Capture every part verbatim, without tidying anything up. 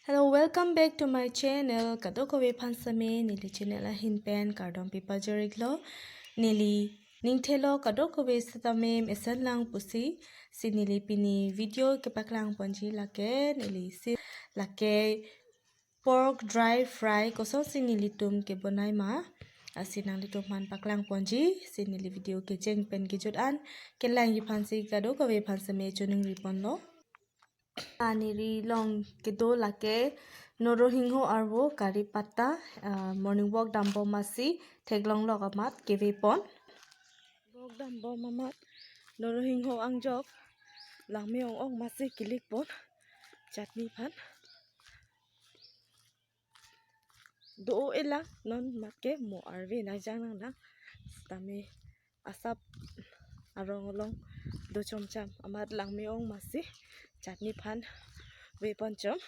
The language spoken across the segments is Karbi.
Hello, welcome back to my channel. Kadokave aphan sitame neli channel ahin pen kardom pipajor-iklo. Neli ning thelo kadokave sitame mesen lang pusi, si neli pini video kepaklang ponji lake, neli si lake pork dry fry kosonsi nelitum kebonai ma, asi nanglitum aphan paklang ponji, si neli video kejeng pen kejut an kelangji aphansi kadokave aphan sitame choningri ponlo. Ani ri along kedo lake norosingho arvo, curry patta, ah, morning walk dambom masi theklong lok amat keve pon. Walk dambom amat norosingho angjok langme ong-ong masi kilik pon chutney aphan. Do-o-e lang non mat ke mo arve nangjangnang lang. Sitame asap arong along do chomcham amat langme ong masi chutney aphan ve pon chom.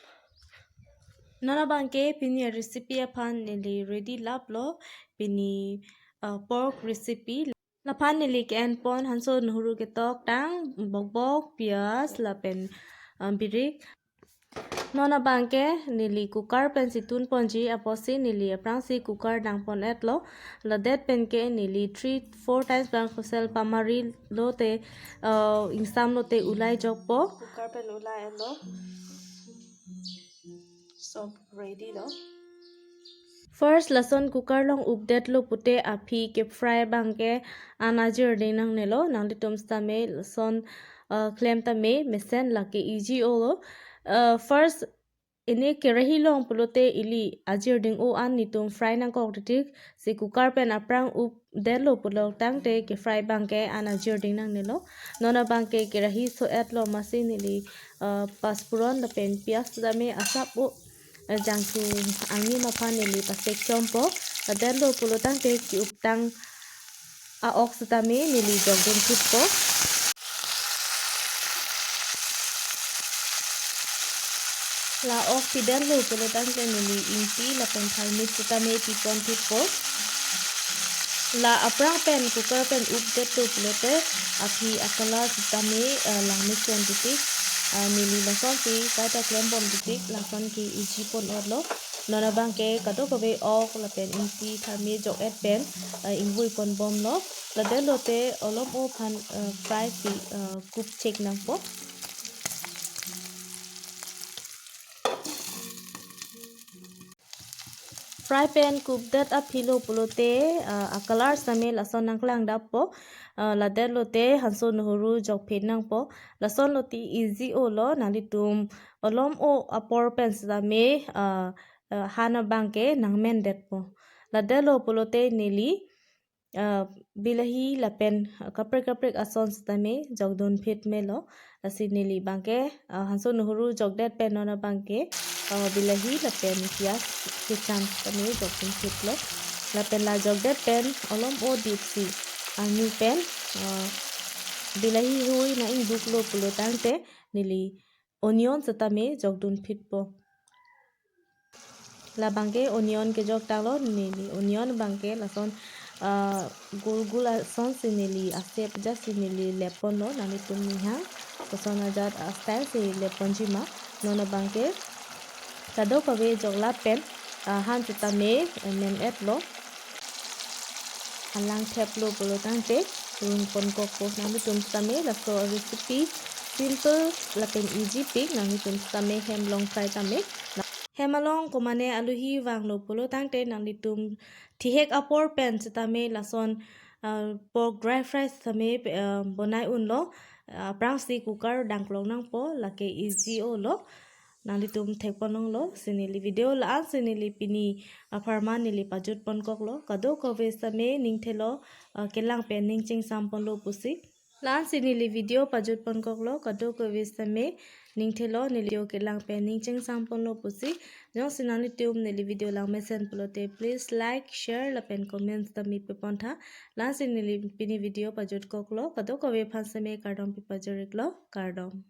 Non abangke pini recipe aphan neli ready laplo, pini, uh, pork recipe. Laphan neli ke-en pon hanso nohuru ketok tang, bokbok, piyaj lapen, uh, birik. Non abangke neli cooker pensi tun ponji apotsi neli aphrangsi cooker dang pon-etlo. Ladet penke neli three four times bang whistle pamarilo te, uh, ingsam lote ulai jokpo. Cooker pen ulai-etlo. So ready lo. First lason cooker along updetlo pute aphi ke fry abangke an ajir ding nangnelo, nanglitum sitame lason, uh, klem tame mesen lake easy olo. Uh, first ini kerahi along pulote ili ajir ding-o an netum fry nangkok titik, si cooker pen aphrang updetlo pulo tangte ke fry abangke an ajir ding nangnelo. Non abangke kerahi so-etlo masi neli, uh, paspuron lapen piyaj sitame asap o, uh, jangthu angni aphan neli pasek chompo. Ladetlo pulo tangte ki-uptang a-ok sitame neli jokdun phitpo. La ok pidetlo pulo tangte neli ingti lapen tharmit sitame pipon phitpo. La aphrang pen cooker pen updetlo pulote aphi a-color sitame, eh, langmesen titik, eh, neli lasonsi kaita klembom titik, lason ke easy pon-etlo. Non abangke kadokave ok lapen ingti tharmit jok-et pen, eh, ingvoi ponbomlo. Ladetlote olom-o aphan, eh, fry si, eh, kup chek nangpo. Fry pen kupdet aphilo pulote, ah, a-color sitame lason nangklang dappo. Ah, ladetlote hanso nohuru jokphit nangpo. Lason lote easy olo, nanglitum olom-o apor pen sitame, ah, ah, han abangke nangmendetpo. Ladetlo pulote neli, ah, bilahi lapen, ah, kaprek kaprek ason sitame jokdun phit melo. Lasi neli abangke, ah, hanso nohuru jokdet pen non abangke, ah, bilahi lapen piyaj kecham sitame jokdun phitlo. Lapen la jokdet pen olom-o dipsi angnu pen, ah, bilahi hui nang-ingduklo pulo tangte neli onion sitame jokdun phitpo. Labangke onion kejok tanglo, neli onion abangke lason, ah, gul gul asonsi neli asep jasi neli lepponlo, nanglitum ninghang koson ajat a-style si lepponji ma. Non abangke kadokave jokla pen, ah, han sitame, eh, men-etlo. Alang theplo pulo tangte rung ponkokpo. Nanglitum sitame laso recipe simple lapen easy pik, nanglitum sitame hem along try tame. Hem along komane aluhi vanglo pulo tangte nanglitum thihek apor pen sitame lason, ah, pork dry fry sitame, ah, bonai unlo. Ah, aphrangsi cooker dangklong nangpo, lake easy olo. Nanglitum thekponlonglo, si neli video la-ansi neli pini apharman neli pajut ponkoklo, kadokave sitame ning thelo, ah, kelang pen ning chingsam ponlo pusi. La-ansi neli video pajut ponkoklo, kadokave sitame ning thelo neli video kelang pen ning chingsam ponlo pusi. Jongsi nanglitum neli video langmesen pulote, please like, share, lapen comment sitame pepontha. La-ansi neli pini video pajut koklo, kadokave aphan sitame kardom pipajor-iklo, kardom.